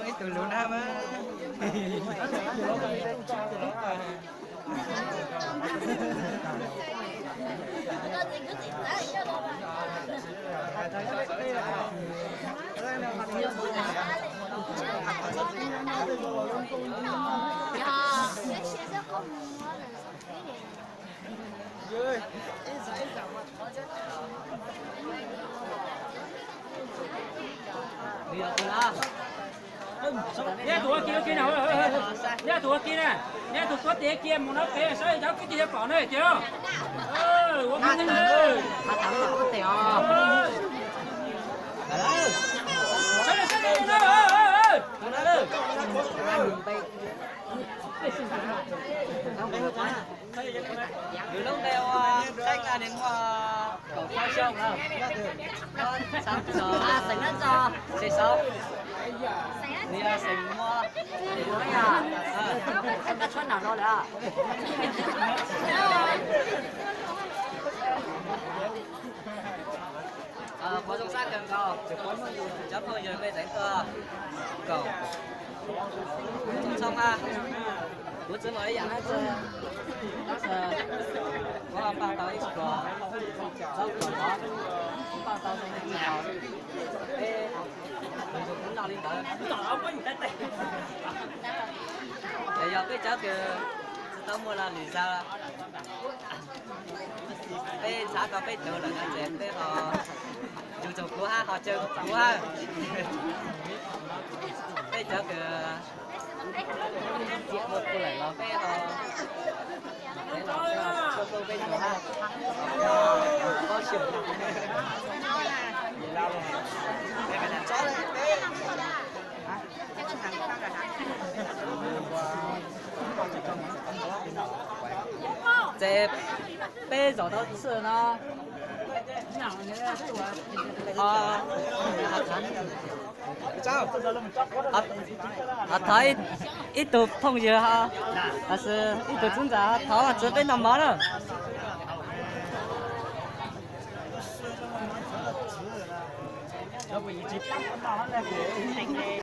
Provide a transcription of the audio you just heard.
Ib tug lus na mas. Neb tus ua ke, ua ke na, neb tus ua ke na, neb tus tuav tes kiag mus no pem saib cov kwv tij yuav pom ne tiag. Ua ke na. Nws lub npe ua Txheeb na, nws muaj kaum plaub xyoo na. Xeem Saub, nws yog xeem muaj. Qhuav zoo sab kawg nkaus, cov phooj ywg peb teev tuaj koom txhob txhawj, kuv txwv los ib yam na, tab sis kuv ho npaj tau ib qho zaub qhov mov, npaj tau zoo li cas peb kuv noj li ntawd. Ces yog peb cov kws tsis tau muaj laj lim zag, peb ntshav tau peb cov lawm no ces peb ho yug txog kuv hab ho caw kuv hab. Peb cov kws muaj kuv lawm los peb ho, peb los txhua txhua peb cov hab. Pob xyuam. Ces peb zaum tau txij no, ho thov ib tug phooj ywg ho, ib tug tub ntxawm ho thov txwv peb noj mov na.